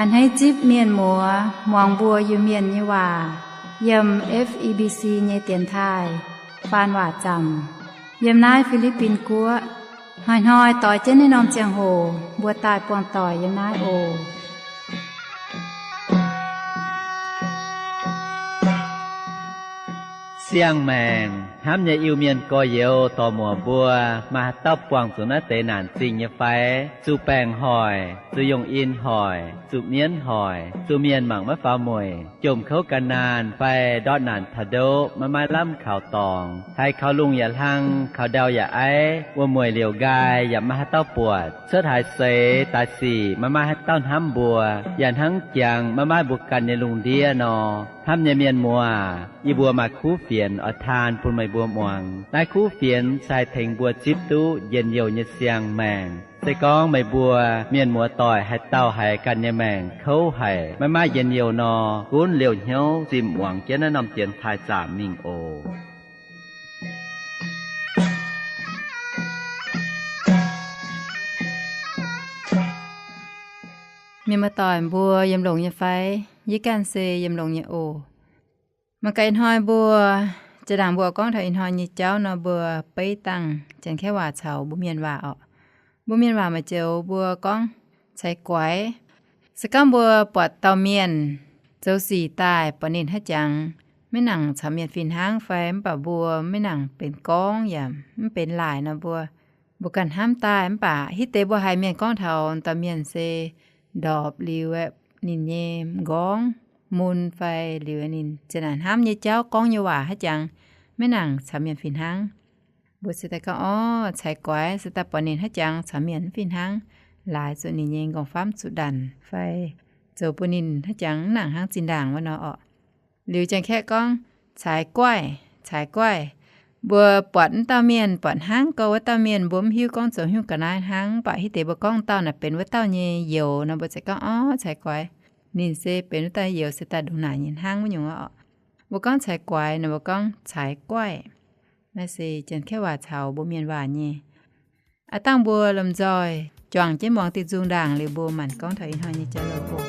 A'hneiv zipv mienh muoz muangx mbuo Iu-Mienh nyei waac yiem F E B C nyei dienx taaih faan waac zaamc yiem naaiv Fi^li^bin Guoqv. Hnoi-hnoi doix jienv naaiv norm ziangh hoc mbuo daaih buangh doic yiem naaiv oc. Siang-maengc hnamv nyei Iu-Mienh gorx-youz dorc-muoc mbuo, maaih haaix dauh buangh zuqc naaiv deix naanc zingh nyei fai? Zuqc baengc hoic, zuqc yongh in hoic, zuqc mienv hoic, zuqc mienh mangc maiv faaux mueic, jomc kouv gan naanh fai ndortv naanc taux ndoqv maiv maaih lamh kaux dorngx, haiz kaux lungh yaac hlang, kaux ndau yaac aiv, wuom-mueic liouc nqaai yaac maiv maaih haaix dauh buatc, cuotv haaix seix daaih sic maiv maaih haaix dauh hnamv mbuo, yaac hnangv jangx maiv maaih mbuo ganh nyei lungh ndiev nor. Hnamv nyei mienh muoz, yie mbuo maaih kuv fienx oix taan bun meih mbuo muangx. Naaiv kuv fienx se haih tengx mbuo zipv duqv njien-youh nyei siang-maengc. Se gorngv meih mbuo mienh muoz doic haaix dauh haiz ganh nyei maengc kouv haic, maiv maaih njien-youh nor, gunv liouh hnyouv zimh muangx jienv naaiv norm dienx taaih zaamc mingh oc. Mienh muoz doic mbuo yiem longx nyei fai? Yie ganh se yiem longx nyei oc. Mangc gaax ih hnoi mbuo, jaa-ndaangc mbuo gorngv taux ih hnoi nyei jauv nor, mbuo beiv dangh Janx-Kaeqv waac caux mbuo Mienh waac orqc. Mbuo Mienh waac maaih joux mbuo gorngv caiv guaix. Se gorngv mbuo buatc dauh mienh zoux sic daaih, buatc ninh haaix jangx maiv nangc caux mienh fih hnangv fai mv baac mbuo maiv nangc benx gorngv yaac mv benx laaic nor, mbuo, mbuo ganh hnamv daaih. Mv baac hitv deix mbuo haiz mienh gorngv taux dauh mienh se ndorpc liuz ninh nyei m'nqorngv mun fai liuz ninh ziouc naaic hnamv nyei jauv, gorngv nyei waac haaix jangx maiv nangc caux mienh fih hnangv, mbuo se daaih gorngv, orv, caiv guaix, se daaih buatc ninh haaix jangx caux mienh mv fih hnangv, laaix zuqc ninh nyei nqorngv-famv zuqc ndanc fai zoux bun ninh haaix jangx mv nangc hnangv zinh ndaangc wuov nor orqc. Liuz Janx-Kaeqv gorngv caiv guaix, caiv guaix. Mbuo buatc wuov dauh mienh, buatc hnangv gorx wuov dauh mienh, mbuo mv hiuv gorngv zoux haaix nyungc ga'naaiv hnangv, mv baac hitv deix mbuo gorngv dauh naaic benx wuov dauh nyei youz nor, mbuo ziouc gorngv, orv, caiv guaix, ninh se benx wuov dauh youz, se daaih ndongc naaic nyei hnangv wuov nyungc orqc. Mbuo gorngv caiv guaix nor, mbuo gorngv caiv guaix. Naaiv se Janx-Kaeqv waac caux mbuo Mienh waac nyei. Aav dangh mbuo lomh nzoih juangc jienv muangx diuh nzung ndaangc liuz, mbuo maanc gorngv taux ih hnoi nyei jauv loh oc.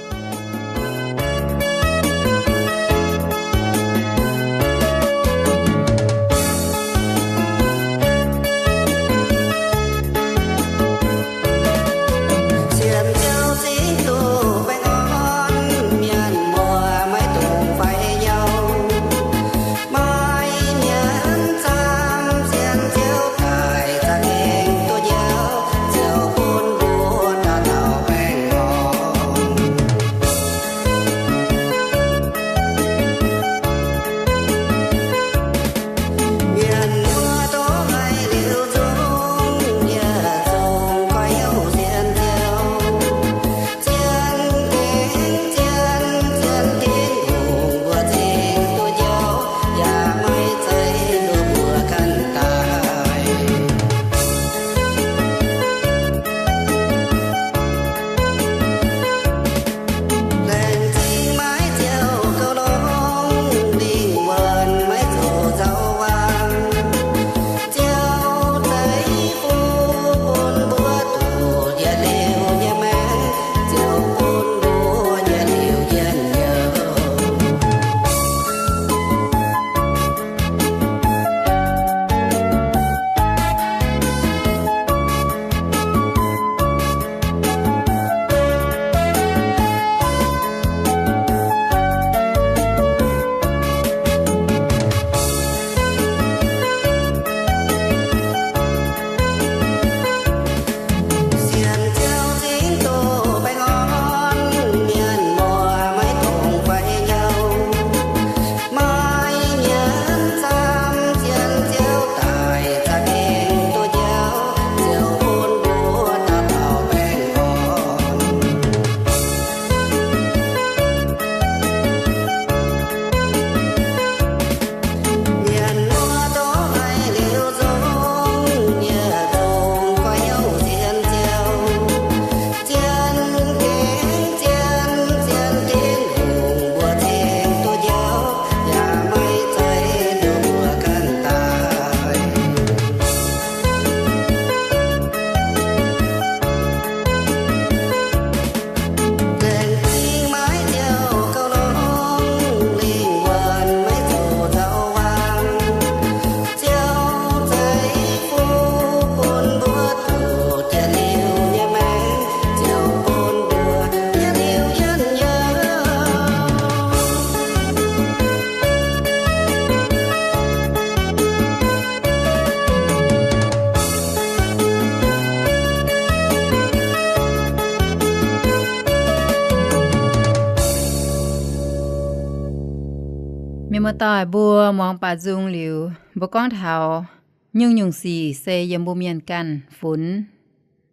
Mienh muoz-doic mbuo muangx baac nzung liuz, mbuo gorngv taux nyungc-nyungc sic se yiem mbuo mienh ganh funx.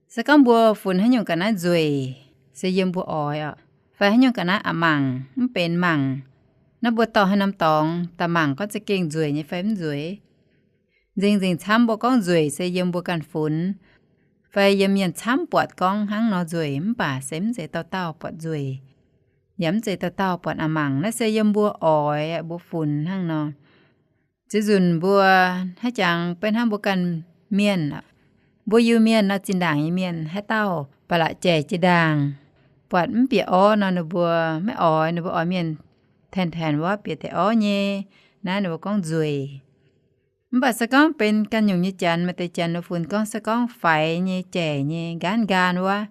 Se gorngv mbuo funx haaix nyungc ga'naaiv nzueic, se yiem mbuo oix oc. Fai haaix nyungc ga'naaiv a'mangc, mv benx mangc, naaiv mbuo dorh haaix norm dorngx daaih mangc gorngv za'gengh nzueic nyei fai mv nzueic. Nzengc-nzengc camv mbuo gorngv nzueic se yiem mbuo ganh funx, fai yiem mienh camv buatc gorngv hnangv nor nzueic, mv baac se mv zeiz dauh dauh buatc nzueic, yaac mv zeiz dauh dauh buatc a'mangc. Naaiv se yiem mbuo oix, mbuo funx hnangv nor. Ziex nzunc mbuo haiv jangx beiv hnangv mbuo ganh mienh, mbuo Iu-Mienh nor, zinh ndaangc nyei mienh haaix dauh ba'laqc jaic jiex ndaangc, buatc mv bieqc orv nor, ninh mbuo maiv oix, ninh mbuo oix mienh taenx-taenx wuov bieqc deix orv nyei. Naaiv ninh mbuo gorngv nzueic. Mv baac se gorngv benx ganh nyungc nyei janx, maaih deix janx ninh mbuo funx gorngv se gorngv faix nyei, jaic nyei, nqaanv nqaanv wuov,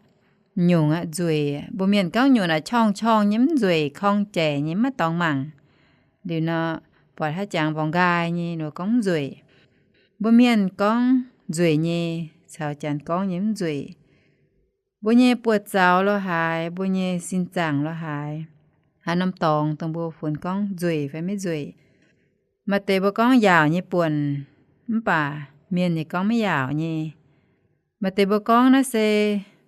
nyungc aqv nzueic. Mbuo mienh gorngv nyungc naaic qorngv-qorngv nyei, mv nzueic, korng jaic nyei, maiv dorngx mangc. Liuz nor, buatc haaix jangx mborqc nqaai nyei, ninh mbuo gorngv mv nzueic. Mbuo mienh gorngv nzueic nyei caux janx gorngv nyei mv nzueic. Mbuo nyei buoz-zaux lo haaix, mbuo nyei sin zaangc lo haaix, haaix norm dorngx dongh mbuo funx gorngv nzueic fai maiv nzueic. Maaih deix mbuo gorngv yaauc nyei buonc, mv baac mienh nyei gorngv maiv yaauc nyei. Maaih deix mbuo gorngv naaiv se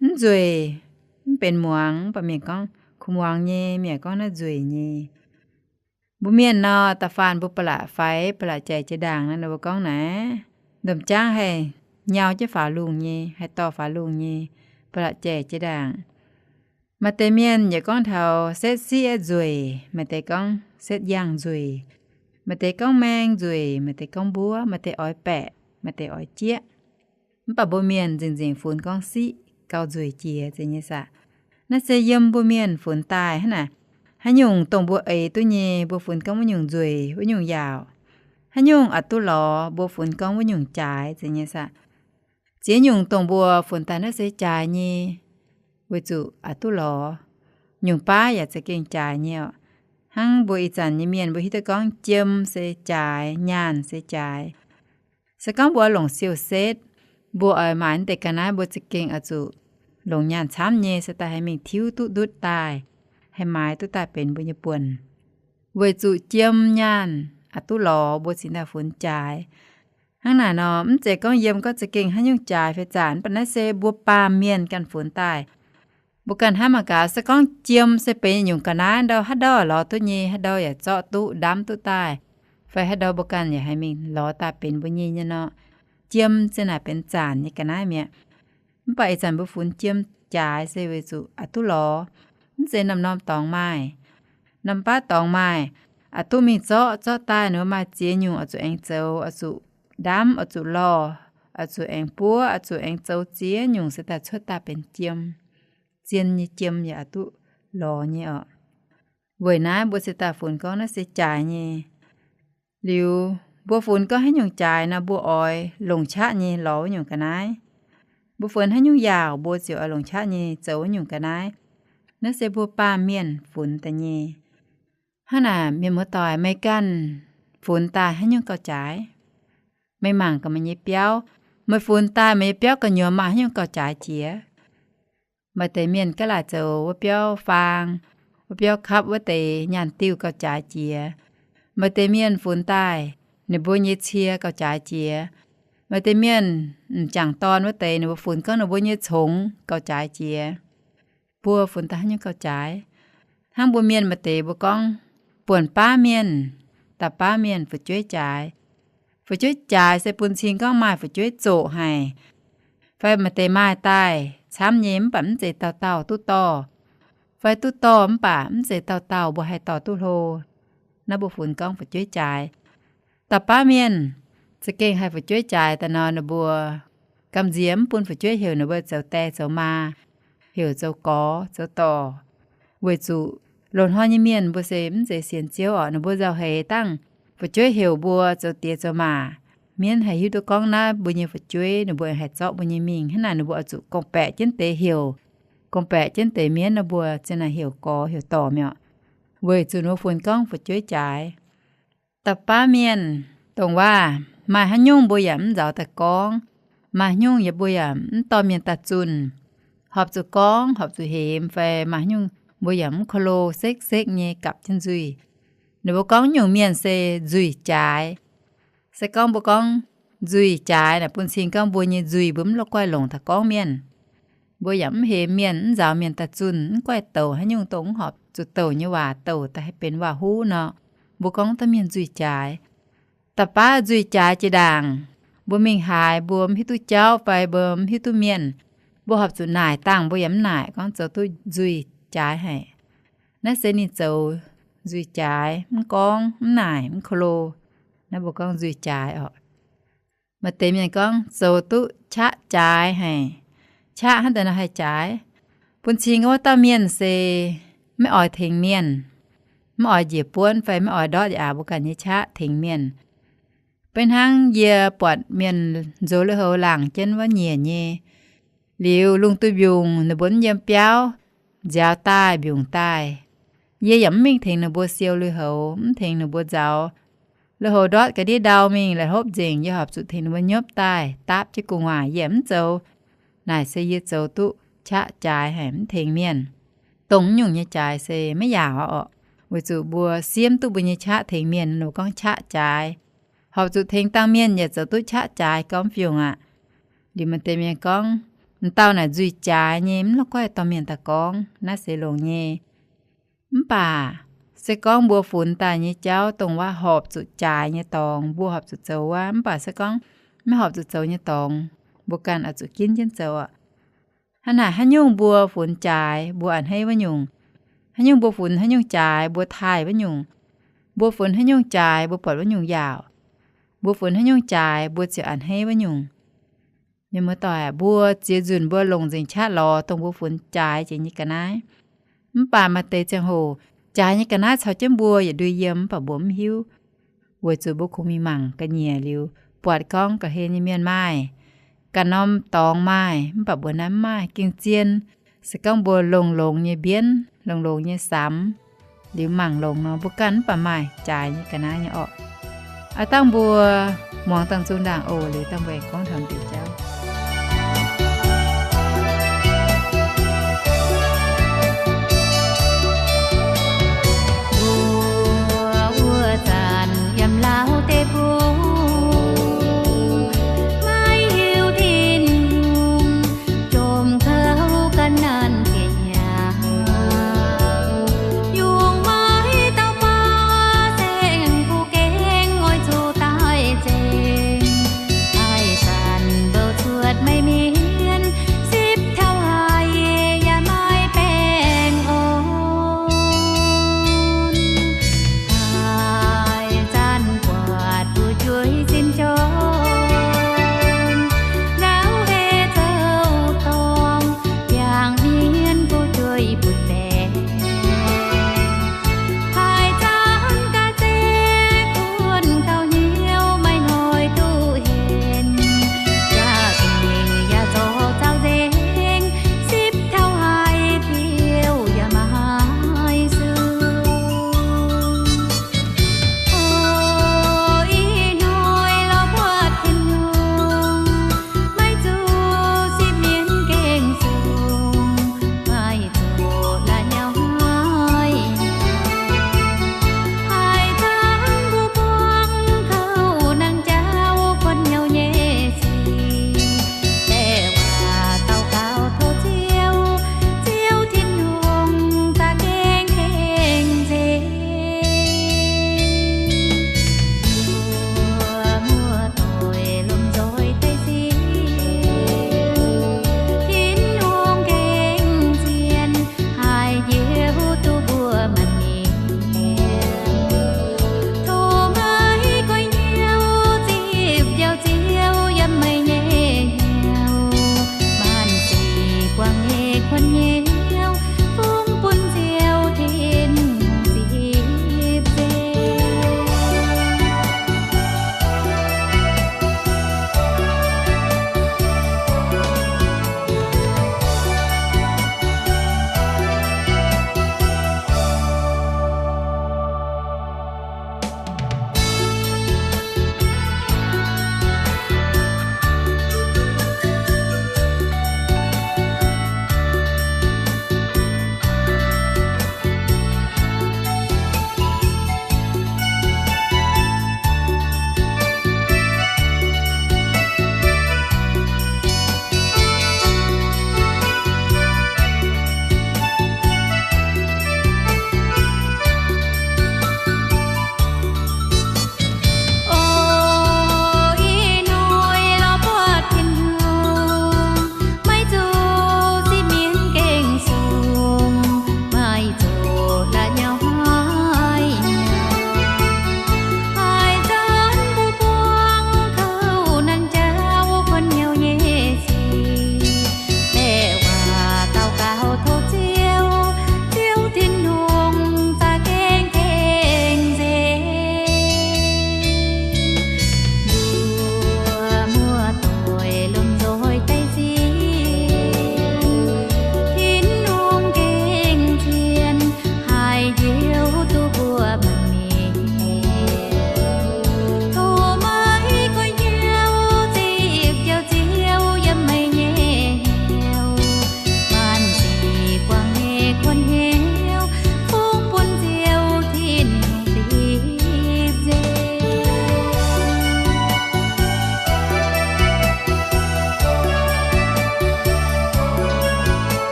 mv nzueic, mv benx muangx, mv baac mienh gorngv kuv muangx nyei, mienh gorngv naaiv nzueic nyei. Mbuo mienh nor, da'faanh mbuo ba'laqc faix, ba'laqc jaic jiex ndaangc nor, ninh mbuo gorngv naaiv, ndomh jaangv haih nyau jienv faaux lungh nyei, haih dorh faaux lungh nyei, ba'laqc jaic jiex ndaangc. Maaih deix mienh yaac gorngv taux setv siqv nzueic, maaih deix gorngv setv yangh nzueic, maaih deix gorngv maeng nzueic, maaih deix gorngv mbuov, maaih deix oix baeqc, maaih deix oix jieqv. Mv baac mbuo mienh nzengc-nzengc funx gorngv siqv gauh nzueic jiex nyei saah. Naaiv se yiem mbuo mienh funx daaih hnangv naaic. Haaix nyungc dongh mbuo eix duqv nyei, mbuo funx gorngv wuov nyungc nzueic, wuov nyungc yaauc. Haaix nyungc aqc duqv lorz, mbuo funx gorngv wuov nyungc jaaix nyei saah. Ziex nyungc dongh mbuo funx daaih naaiv se jaaix nyei, weic zuqc aqc duqv lorz. Nyungc baav yaac za'gengh jaaix nyei oc. Hnangv mbuo ih zanc nyei mienh mbuo hiuv duqv gorngv jiem se jaaix, nyaanh se jaaix. Se gorngv mbuo longc siou-setv, mbuo oix maaiz deix ga'naaiv, mbuo za'gengh oix zuqc longc nyaanh camv nyei se daaih haih mingh tiuv duqv ndutv daaih, haih maaiz duqv daaih benx mbuo nyei buonc. Weic zuqc jiem nyaanh aqc duqv lorz, mbuo cingx daaih funx jaaix. Hnangv naaic nor, mv zeiz gorngv yiem gorngv za'gengh haaix nyungc jaaix fai zaanc, mv baac naaiv se mbuo baamh mienh ganh funx daaih. Mbuo ganh hnamv mangc gaax, se gorngv jiem se benx nyungc ga'naaiv, ndau haaix ndau lorz duqv nyei, haaix ndau yaac zorqv duqv, ndamv duqv daaih, fai haaix ndau mbuo ganh yaac haih mingh lorz daaih benx mbuo nyei nyei nor, jiem se naaic benx zaanc nyei ga'naaiv mi'aqv. Mv baac ih zanc mbuo funx jiem jaaix se weic zuqc aqc duqv lorz, mv zeiz norm-norm dorngx maaih. Norm-baav dorngx maaih, aqc duqv mingh zorqv, zorqv daaih ninh maaih ziex nyungc oix zuqc aengx zoux, oix zuqc ndamv, oix zuqc lorh, oix zuqc aengx buov, oix zuqc aengx zoux ziex nyungc se daaih cuotv daaih benx jiem. Zien nyei jiem yaac aqc duqv lorz nyei oc. Weic naaiv mbuo se daaih funx gorngv naaiv se jaaix nyei. Liuz, mbuo funx gorngv haaix nyungc jaaix nor, mbuo oix longc qaqv nyei lorz wuov nyungc ga'naaiv. Mbuo funx haaix nyungc yaauc, mbuo ziouc oix longc qaqv nyei zoux wuov nyungc ga'naaiv. Naaiv se mbuo baamh mienh funx daaih nyei. Hnangv naaic, mienh muoz-doic, meih ganh funx daaih haaix nyungc gauh jaaix? Meih mangc gaax meih nyei biauv. Meih funx daaih meih nyei biauv gu'nyuoz maaih haaix nyungc gauh jaaix jiex? Maaih deix mienh gaav laaic zoux wuov biauv faang, wuov biauv kapv wuov deix nyaanh diuh gauh jaaix jiex. Maaih deix mienh funx daaih ninh mbuo nyei cie gauh jaaix jiex. Maaih deix mienh m'jangc dorn wuov deix ninh mbuo funx gorngv ninh mbuo nyei congx gauh jaaix jiex. Mbuo funx daaih haaix nyungc gauh jaaix? Hnangv mbuo mienh maaih deix mbuo gorngv buonc baav mienh, da'baav mienh fu'jueiv jaaix. Fu'jueiv jaaix se bun cing gorngv maaih fu'jueiv zoqc haic, fai maaih deix maaih daaih camv nyei mv baac mv zeiz dauh dauh duqv dorh, fai duqv dorh mv baac mv zeiz dauh dauh mbuo haih dorh duqv hlo. Naaiv mbuo funx gorngv fu'jueiv jaaix. Da'baav mienh za'gengh haih fu'jueiv jaaix daaih nor, ninh mbuo gamh nziex mv bun fu'jueiv heuc ninh mbuo zoux die zoux maa, heuc zoux gorx zoux dorc. Weic zuqc loz-hnoi nyei mienh mbuo se mv zeiz sienx Ziouv oc, ninh mbuo nzauh heix dangh fu'jueiv heuc mbuo zoux die zoux maa, mienv haih hiuv duqv gorngv naaiv mbuo nyei fu'jueiv, ninh mbuo haih zorqv mbuo nyei mingh. Hnangv naaic ninh mbuo oix zuqc gorngv-baeqc jienv deix heuc, gorngv-baeqc jienv deix mienv nor mbuo ziouc naaic heuc gorx heuc dorc mi'aqv. Weic zuqc ninh mbuo funx gorngv fu'jueiv jaaix. Da'baav mienh dongh waac maaih haaix nyungc mbuo yaac mv nzaaux daaih gorngv, maaih haaix nyungc yaac mbuo yaac mv dorh mienh daaih zunh, horpc zuqc gorngv, horpc zuqc hemx, fai maaih haaix nyungc mbuo yaac mv ko lo, sekv-sekv nyei gapv jienv nzuih. Ninh mbuo gorngv nyungc mienh se nzuih jaaix. Se gorngv mbuo gorngv nzuih jaaix naaic, bun cing gorngv mbuo nyei nzuih mbuo mv la'guaih longc daaih gorngv mienh. Mbuo yaac mv hemx mienh, mv nzaaux mienh daaih zunh, mv guaih douc haaix nyungc dongh mv horpc zuqc douc nyei waac douc daaih haih benx waac-huv nor, mbuo gorngv dauh mienh nzuih jaaix. Da'baav nzuih jaaix jiex ndaangc, mbuo mingh haaix mbuo mv hiuv duqv jauv fai mbuo mv hiuv duqv mienh, mbuo horpc zuqc naaic dangh mbuo yaac mv naaic, gorngv zoux duqv nzuih jaaix haic. Naaiv se ninh zoux nzuih jaaix, mv gorngv, mv naaic, mv ko lo. Naaiv mbuo gorngv nzuih jaaix oc. Maaih deix mienh gorngv zoux duqv qaqv jaaix haic. Qaqv hnangv deix nor haih jaaix. Bun cing gorngv wuov dauh mienh se maiv oix tengx mienh, maiv oix njiec buonv fai maiv oix ndortv yaac mbuo ganh nyei qaqv tengx mienh. Beiv hnangv yie buatc mienh nzox lui-houx laangc jienv wuov nyieqc nyei, liuz lungh duih mbiungc ninh mbuo mv yiem biauv, nziaaux daaih mbiungc daaih. Yie yaac mv mingh tengx ninh mbuo siou lui-houx, mv tengx ninh mbuo nzaaux. Lui-houx ndortv ga'ndiev ndau mingh la'hopv nzengc, yie horpc zuqc tengx ninh mbuo nyopv daaih dapv jienv gu'nguaaic, yie mv zoux. Naaic se yie zoux duqv qaqv jaaix haic, mv tengx mienh. Dongh nyungc nyei jaaix se maiv yaauc oc, weic zuqc mbuo siemv duqv mbuo nyei qaqv tengx mienh, ninh mbuo gorngv qaqv jaaix. Horpc zuqc tengx dangh mienh yaac zoux duqv qaqv jaaix gormx fiungc aqv. Liuz maaih deix mienh gorngv, m'dauh naaic nzuih jaaix nyei, mv la'guaih dorh mienh daaih gorngv, naaiv se longx nyei. Mv baac se gorngv mbuo funx daaih nyei jauv dongh wuov horpc zuqc jaaix nyei dorngx, mbuo horpc zuqc zoux wuov. Mv baac se gorngv maiv horpc zuqc zoux nyei dorngx, mbuo ganh oix zuqc ginv jienv zoux aqv. Hnangv naaic haaix nyungc mbuo funx jaaix, mbuo a'hneiv wuov nyungc. Haaix nyungc mbuo funx haaix nyungc jaaix, mbuo taaih wuov nyungc. Mbuo funx haaix nyungc jaaix, mbuo buatc wuov nyungc yaauc. Mbuo funx haaix nyungc jaaix, mbuo ziouc a'hneiv wuov nyungc. Mienh muoz-doic, mbuo ziex nzunc mbuo longc nzengc qaqv lorz dongh mbuo funx jaaix jiex nyei ga'naaiv. Mv baac maaih deix ziangh hoc jaaix nyei ga'naaiv caux jienv mbuo yietc ndui yiem, mv baac mbuo mv hiuv, weic zuqc mbuo kungx mingh mangc ga'nyiec liuz, buatc gorngv ga'hlen nyei mienh maaih, ganh norm dorngx maaih, mv baac mbuo naaiv mv maaih. Gengh zien, se gorngv mbuo longx-longx nyei mbienv, longx-longx nyei samx, liuz mangc longx nor, mbuo ganh mv baac maaih jaaix nyei ga'naaiv nyei orqc. Aav dangh mbuo muangx dangh zungh ndaangc oc. Liuz dangh mbuo aengx gorngv taux deix jauv. Mbuo wuov zanc yiem Laauv deic-bung, maiv hiuv Tin-Hungh jomc kouv ga'naaiv nyanc, yungz maiv dauh baav saeng-kuv gengh oix zuqc daaih nzengc. Haaix zanc bouh zuqc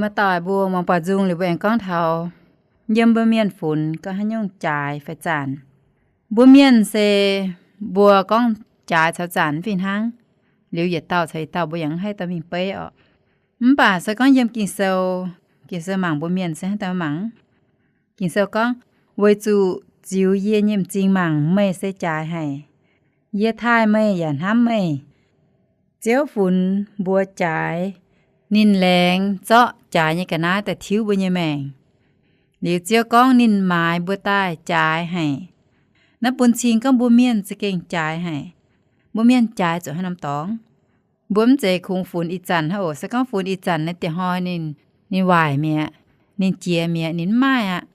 Maaih dauh mbuo muangx buatc nzung liuz mbuo aengx gorngv taux yiem mbuo mienh funx gorngv haaix nyungc jaaix fai zanc. Mbuo mienh se mbuo gorngv jaaix caux zanc fih hnangv, liuz yietc dauh caux yietc dauh mbuo yaac mv haih dorh mingh beiv orqc. Mv baac se gorngv yiem Ging-Sou, Ging-Sou mangc mbuo mienh se haaix dauh mangc? Ging-Sou gorngv, weic zuqc ziux yie nyei m'zing mangc meih se jaaix haic. Yie taaih meih yaac hnamv meih. Ziouv funx mbuo jaaix, ninh laengz zorqv jaaix nyei ga'naaiv daaih tiuv mbuo nyei maengc. Liuz Ziouv gorngv ninh maaiz mbuo daaih jaaix haic. Naaiv bun cing gorngv mbuo mienh za'gengh jaaix haic. Mbuo mienh jaaix zuqc haaix norm dorngx? Mbuo mv zeiz kungx funx ih zanc hnangv oc. Se gorngv funx ih zanc naaiv dieh hnoi ninh, ninh waaic mi'aqv, ninh jiex mi'aqv, ninh mv maaih aqv.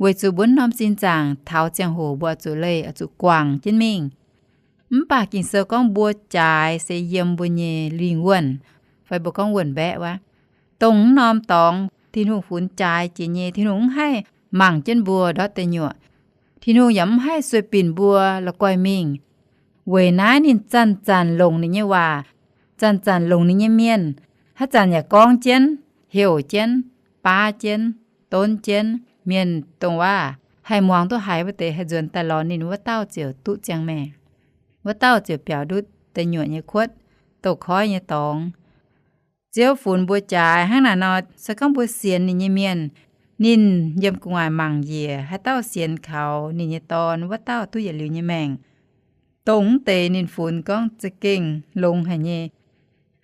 Weic zuqc mbuo norm sin zaangc taux ziangh hoc mbuo oix zuqc leih, oix zuqc guangc jienv mingh. Mv baac Ging-Sou gorngv mbuo jaaix se yiem mbuo nyei lingh wuonh, fai mbuo gorngv wuonh mbaeqv wuov. Dongh mv norm dorngx Tin-Hungh funx jaaix jiex nyei, Tin-Hungh mv haih mangc jienv mbuo ndortv deic nyuoqc. Tin-Hungh yaac mv haih sueih binc mbuo la'guaih mingh. Weic naaiv ninh zanc-zanc longc ninh nyei waac, zanc-zanc longc ninh nyei mienh, haaix zanc yaac gorngv jienv, heuc jienv, baav jienv, donv jienv. Mienh dongh waac haih muangx duqv haiz wuov deix haih nzuonx daaih lorz ninh, wuov dauh ziouc duqv ziangh maengc. Wuov dauh ziouc biaux ndutv deic nyuoqc nyei kuotv, douz-koiv nyei dorngx. Ziouv funx mbuo jaaix hnangv naaic nor, se gorngv mbuo sienx ninh nyei mienh, ninh yiem gu'nguaaic mangc njiec haaix dauh sienx kaux ninh nyei Dorn, wuov dauh duqv yietc liuz nyei maengc. Dongh mv deix ninh funx gorngv za'gengh longx haic nyei.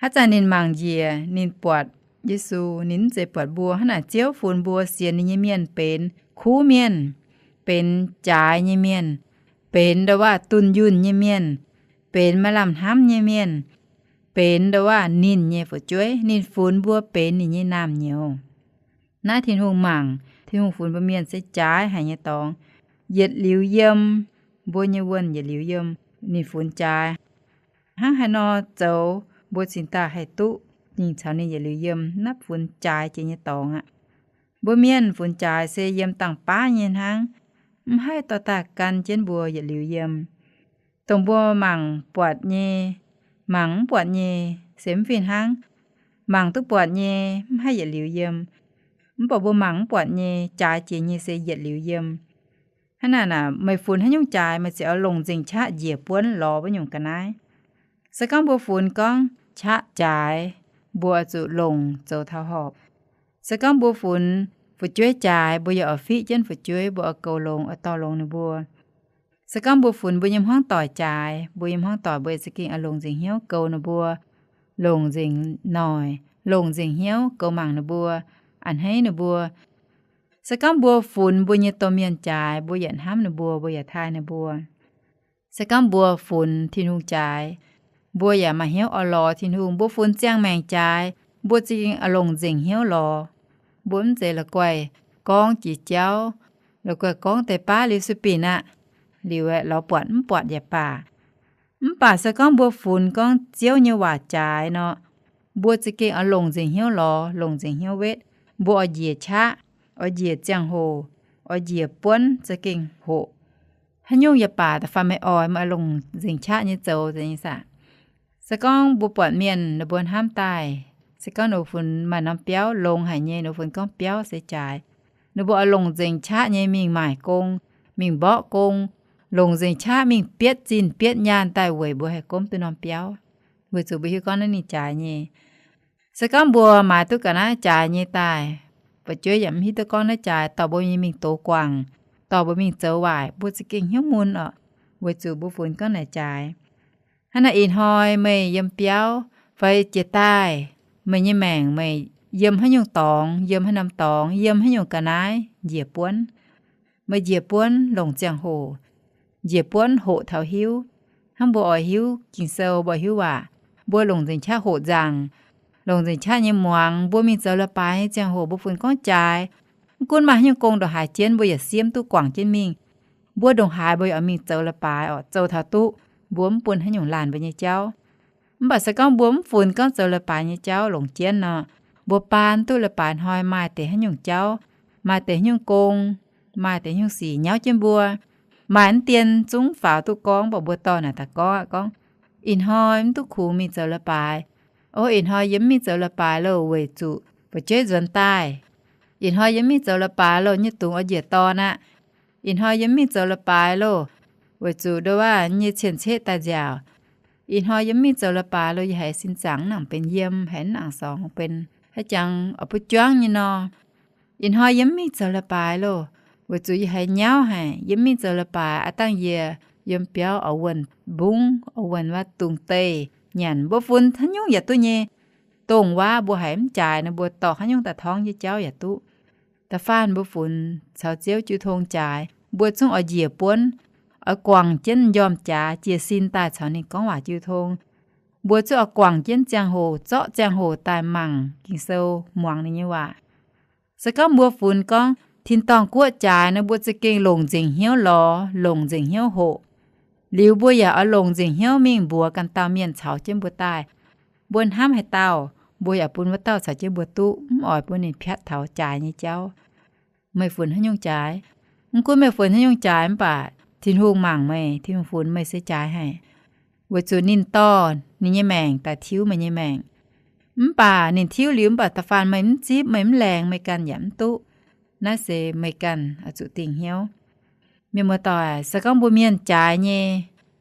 Haaix zanc ninh mangc njiec, ninh buatc Yesu, ninh mv zeiz buatc mbuo. Hnangv naaic Ziouv funx mbuo sienx ninh nyei mienh benx kuv mienh, benx jaaix nyei mienh, benx ndau-waac dunh yunh nyei mienh, benx maaih lamh hnamv nyei mienh, benx ndau-waac ninh nyei fu'jueiv. Ninh funx mbuo benx ninh nyei naamh nyouz. Naaiv Tin-Hungh mangc, Tin-Hungh funx mbuo mienh se jaaix haic nyei dorngx. Yietc liuz yiem, mbuo nyei wuonh yietc liuz yiem, ninh funx jaaix. Hnangv haaix nor zoux mbuo cingx daaih haih duqv mingh caux ninh yietc liuz yiem, naaiv funx jaaix jiex nyei dorngx aqv. Mbuo mienh funx jaaix se yiem dangh baav nyei hnangv, mv haih dorh daaih gan jienv mbuo yietc liuz yiem. Dongh mbuo mangc buatc nyei, mangc mv buatc nyei se mv fih hnangv. Mangc duqv buatc nyei mv haih yietc liuz yiem. Mv baac mbuo mangc mv buatc nyei, jaaix jiex nyei se yietc liuz yiem. Hnangv naaic, meih funx haaix nyungc jaaix, meih ziouc oix longc nzengc qaqv njiec buonv lorz wuov nyungc ga'naaiv. Se gorngv mbuo funx gorngv qaqv jaaix, mbuo oix zuqc longc zoux taux horpc. Se gorngv mbuo funx fu'jueiv jaaix, mbuo yaac oix fiqv jienv fu'jueiv, mbuo oix goux longx, oix dorh longx ninh mbuo. Se gorngv mbuo funx mbuo nyei hmuangv doic jaaix, mbuo nyei hmuangv doic mbuo za'gengh oix longc nzengc hnyouv goux ninh mbuo, longc nzengc noic, longc nzengc hnyouv goux mangc ninh mbuo, a'hneiv ninh mbuo. Se gorngv mbuo funx mbuo nyei domh mienh jaaix, mbuo yaac hnamv ninh mbuo, mbuo yaac taaih ninh mbuo. Se gorngv mbuo funx Tin-Hungh jaaix, mbuo yaac maaih hnyouv oix lorz Tin-Hungh. Mbuo funx ziangh maengc jaaix, mbuo za'gengh oix longc nzengc hnyouv lorz. Mbuo mv zeiz la'guaih gorngv jiex jauv, la'guaih gorngv deix baav liuz sueih binc aqv. Liuz aeqv, lorz buatc mv buatc yaac baac. Mv baac se gorngv mbuo funx gorngv Ziouv nyei waac jaaix nor, mbuo za'gengh oix longc nzengc hnyouv lorz, longc nzengc hnyouv wetv. Mbuo oix njiec qaqv, oix njiec ziangh hoc, oix njiec buonv za'gengh hoqc. Haaix nyungc yaac baac, da'faanh meih oix, meih oix longc nzengc qaqv nyei zoux nyei saah. Se gorngv mbuo buatc mienh ninh mbuo hnamv daaih, se gorngv ninh mbuo funx maaih norm biauv longx haic nyei, ninh mbuo funx gorngv biauv se jaaix, ninh mbuo oix longc nzengc qaqv nyei mingh maaic gong, mingh mborqv gong, longc nzengc qaqv mingh bietv zinh bietv nyaanh daaih weic mbuo haih gomv duqv norm biauv, weic zuqc mbuo hiuv gorngv naaiv ninh jaaix nyei. Se gorngv mbuo maaiz duqv ga'naaiv jaaix nyei daaih, fu'jueiv yaac mv hiuv duqv gorngv naaiv jaaix, dorh mbuo nyei mingh dox guangc, dorh mbuo mingh zoux waaic, mbuo za'gengh hnyouv mun orqc, weic zuqc mbuo funx gorngv naaic jaaix. Hnangv naaic ih hnoi meih yiem biauv fai jiex daaih, meih nyei maengc meih yiem haaix nyungc dorngx, yiem haaix norm dorngx, yiem haaix nyungc ga'naaiv njiec buonv, meih njiec buonv longc ziangh hoc, njiec buonv hoqc taux hiuv. Hnangv mbuo oix hiuv Ging-Sou, mbuo oix hiuv waac, mbuo longc nzengc qaqv hoqc nzaangc, longc nzengc qaqv nyei muangx. Mbuo mingh zoux leiz-baaix nyei ziangh hoc mbuo funx gorngv jaaix, mv gunv maaih haaix nyungc gong ndongc haaix jienv, mbuo yaac siemv duqv guangc jienv mingh. Mbuo ndongc haaix mbuo yaac oix mingh zoux leiz-baaix orqc, zoux taux duqv, mbuo mv bun haaix nyungc laanh mbuo nyei jauv. Mv baac se gorngv mbuo mv funx gorngv zoux leiz-baaix nyei jauv longc jienv nor, mbuo baan duqv leiz-baaix hnoi maaih deix haaix nyungc jauv, maaih deix haaix nyungc gong, maaih deix haaix nyungc sic nyauv jienv mbuo. Maaih mv dien zungv faaux duqv gorngv, mv baac mbuo dorh naaic daaih gorngv aqv, gorngv, ih hnoi mv duqv kungx mingh zoux leiz-baaix. O, ih hnoi yie mv mingh zoux leiz-baaix loh, weic zuqc fu'jueiv nzuonx daaih. Ih hnoi yie mv mingh zoux leiz-baaix loh, nyei dungz oix njiec dorn aqv. Ih hnoi yie mv mingh zoux leiz-baaix loh, weic zuqc nduov waac nyei cien-ceqv daaih nziaauc. Ih hnoi yie mv mingh zoux leiz-baaix loh, yie haiz sin zaangc mv nangc benx yiem, haiz mv nangc sorngx benx haaix jangx oix butv juangv nyei nor. Ih hnoi yie mv mingh zoux leiz-baaix loh, weic zuqc yie haiz nyauv haic. Yie mv mingh zoux leiz-baaix, aav dangh yie yiem biauv oix wuonh mbungv, oix wuonh waac dungz deih nyanc. Mbuo funx haaix nyungc yaac duqv nyei. Dongh waac mbuo haiz mv jaaix nor, mbuo dorh haaix nyungc daaih torngv nyei jauv yaac duqv. Da'faanh mbuo funx caux Ziouv jiu tong jaaix, mbuo zungv oix njiec buonv, oix guangc jienv m'njormh jaax jiez sin daaih caux ninh gorngv waac jiu tong. Mbuo zungv oix guangc jienv ziangh hoc, zorqv ziangh hoc daaih mangc Ging-Sou, muangx ninh nyei waac. Se gorngv mbuo funx gorngv tin-dorngh guoqv jaaix nor, mbuo za'gengh longc nzengc hnyouv lorz, longc nzengc hnyouv hoqc. Liuz mbuo yaac oix longc nzengc hnyouv mingh mbuox ganh dauh mienh caux jienv mbuo daaih. Mbuo hnamv haaix dauh, mbuo yaac bun wuov dauh caux jienv mbuo duqv, mv oix bun ninh piatv taux jaaix nyei jauv. Meih funx haaix nyungc jaaix? Mv gunv meih funx haaix nyungc jaaix mv baac Tin-Hungh mangc meih, Tin-Hungh funx meih se jaaix haic. Weic zuqc ninh dorh ninh nyei maengc daaih tiuv meih nyei maengc. Mv baac ninh tiuv liuz mv baac da'faanh meih mv zipv, meih mv laengz, meih ganh yaac mv duqv. Naaiv se meih ganh oix zuqc dingh hnyouv. Mienh muoz-doic, se gorngv mbuo mienh jaaix nyei,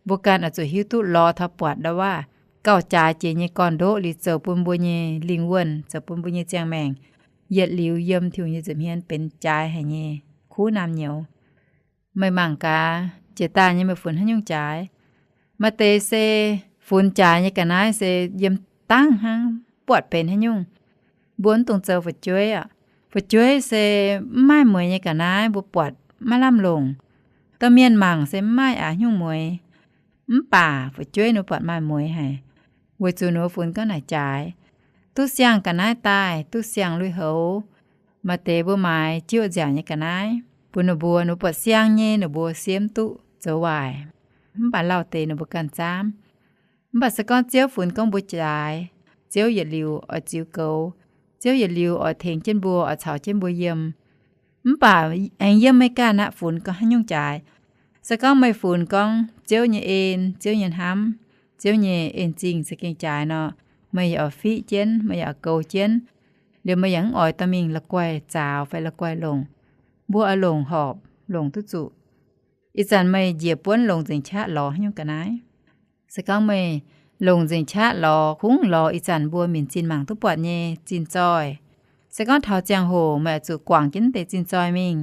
mbuo ganh oix zuqc hiuv duqv lorz taux buatc ndau-waac gauh jaaix jiex nyei gorn-ndoqv liuz zoux bun mbuo nyei lingh wuonh, zoux bun mbuo nyei ziangh maengc yietc liuz yiem Tin-Hungh nyei nza'hmien benx jaaix haic nyei kuv naamh nyouz. Meih mangc gaax, jiex daaih nyei meih funx haaix nyungc jaaix? Maaih deix se funx jaaix nyei ga'naaiv se yiem dangv hnangv, buatc benx haaix nyungc. Mbuo mv dungx zoux fu'jueiv aqv. Fu'jueiv se mv maaih mueix nyei ga'naaiv, mbuo buatc maiv lamh longc. Domh mienh mangc se mv maaih aax nyungc mueix. Mv baac fu'jueiv ninh buatc maaih mueix haic, weic zuqc ninh funx ga'naaiv jaaix. Duqv siang ga'naaiv daaih, duqv siang lui-houx. Maaih deix mbuo maaiz jiuv nziaauc nyei ga'naaiv bun ninh mbuo, ninh mbuo buatc siang nyei, ninh mbuo siemv duqv zoux waaic. Mv baac lauh deix ninh mbuo ganh zaamv. Mv baac se gorngv Ziouv funx gorngv mbuo jaaix, Ziouv yietc liuz oix ziux goux. Ziouv yietc liuz oix tengx jienv mbuo, oix caux jienv mbuo yiem. Mv baac aengx yiem meih ganh aqv, funx gorngv haaix nyungc jaaix. Se gorngv meih funx gorngv Ziouv nyei en, Ziouv nyei hnamv, Ziouv nyei en-zingh za'gengh jaaix nor, meih yaac oix fiqv jienv, meih yaac oix goux jienv. Liuz meih yaac mv oix dorh mingh la'guaih zaaux fai la'guaih longc. Mbuo oix longc horpc, longc duqv zuqc. Ih zanc meih njiec buonv longc nzengc qaqv lorz haaix nyungc ga'naaiv? Se gorngv meih longc nzengc qaqv lorz, kungx lorz ih zanc mbuo minc zinh mangc duqv buatc nyei zinh zoih. Se gorngv taux ziangh hoc meih oix zuqc guangc jienv deix zinh zoih mingh,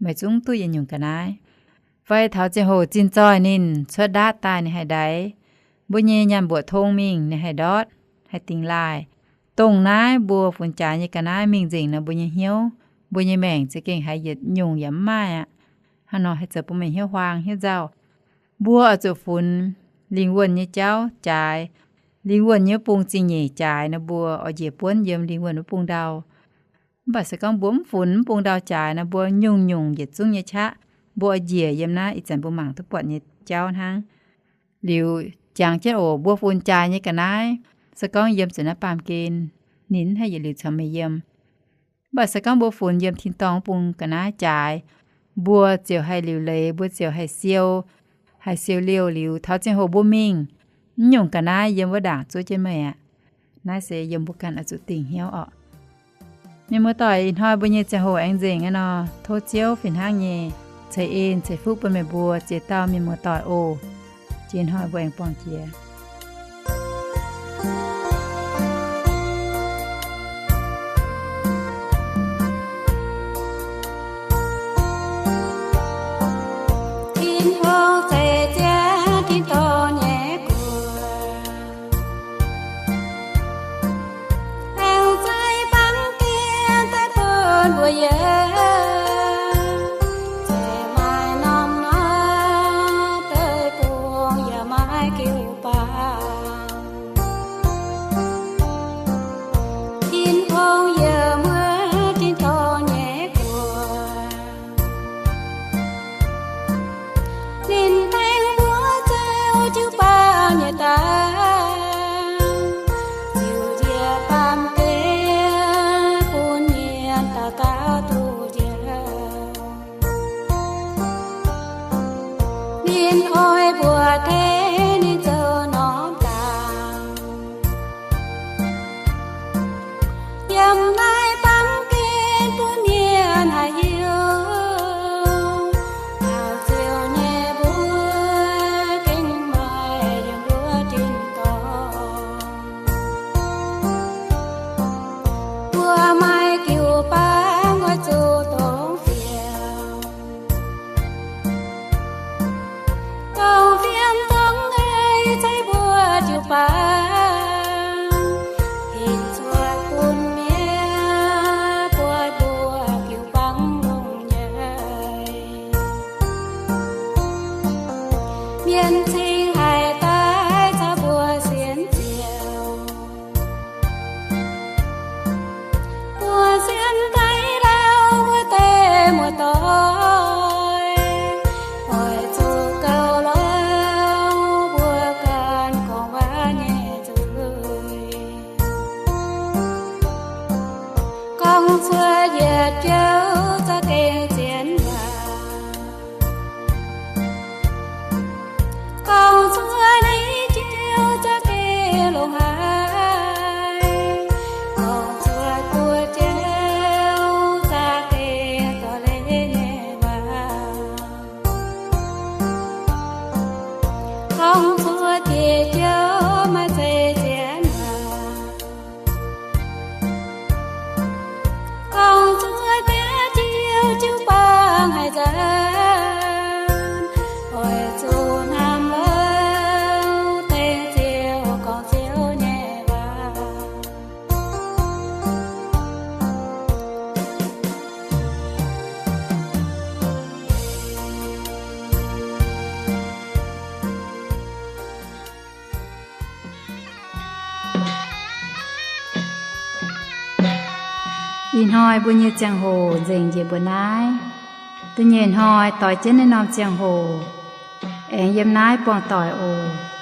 meih zungv duqv yietc nyungc ga'naaiv. Fai taux ziangh hoc zinh zoih ninh cuotv ndaatv daaih ninh haih ndaix, mbuo nyei nyaanh mbuoqc tong mingh ninh haih ndortv, haih dingx laaih. Dongh naaiv mbuo funx jaaix nyei ga'naaiv mingh nzengc nor, mbuo nyei hnyouv, mbuo nyei maengc za'gengh haiz yietc nyungc yaac mv maaih aqv. Hnangv nor haih zoux bun meih hnyouv huaang hnyouv nzauh. Mbuo oix zuqc funx lingh wuonh nyei jauv jaaix, lingh wuonh nyei wuov bung zingh nyeic jaaix nor, mbuo oix njiec buonv yiem lingh wuonh wuov bung ndau. Mv baac se gorngv mbuo mv funx mv bung ndau jaaix nor, mbuo nyungc-nyungc yietc zungv nyei qaqv, mbuo oix njiec yiem naaiv ih zanc mbuo mangc duqv buatc nyei jauv hnangv. Liuz jangx jienv oc, mbuo funx jaaix nyei ga'naaiv, se gorngv yiem zuqc naaiv baamh gen, ninh mv haih yietc liuz caux meih yiem. Mv baac se gorngv mbuo funx yiem tin-dorngh wuov bung ga'naaiv jaaix, mbuo ziouc haih liuc leiz, mbuo ziouc haih siou, haih siou liouh liuz taux ziangh hoc mbuo mingh, mv nyungc ga'naaiv yiem wuov ndaangc zuov jienv meih aqv. Naaiv se yiem mbuo ganh oix zuqc dingh hnyouv orqc. Mienh muoz-doic, ih hnoi mbuo nyei ziangh hoc aengx nzengc aqv nor, tov Ziouv fih hnangv nyei ceix en ceix fuqv bun meih mbuo ziex dauh mienh muoz-doic oc. Jiex hnoi mbuo aengx buangh jiex. Tin-Hungh ceix jienv tin-dorngh nyei guoqv, aengx ceix baamh gen daaih bun mbuo yiem. Ceix maaih norm naaiv deic-bung yaac maiv jiu-baang. Tin-Hungh yiem wuov tin-dorngh nyei guoqv, ninh tengx mbuo zoux jiu-baang nyei daaih, ziux njiec baamh gen bun mienh dauh dauh duqv njoux. Ninh oix mbuox tengx ninh zoux norm dangc. Yiem naaiv Yiem cing haic daaih caux mbuo sienx ziouc, mbuo sienx daaih lauh wuov deix muoz-doic, oix zuqc gauh lorz mbuo ganh gorngv waac nyei zuiz. Gorngv cuotv yietc jouh za'gengh zien waac, gorngv cuotv naaiv jouh za'gengh longx haic, gorngv cuotv buo jouh za'gengh dorh leiz nyei waac, gorngv cuotv diec jouh maaih zeiz zien waac, gorngv cuotv biaav jouh jiu-baang haaix zanc, oix zuqc hnamv lorz dengv Ziouv gorngv Ziouv nyei waac. Ih hnoi mbuo nyei ziangh hoc nzengc njiec mbuo naaiv. Da'nyeic hnoi doix jienv naaiv norm ziangh hoc, aengx yiem naaiv buangh doic oc.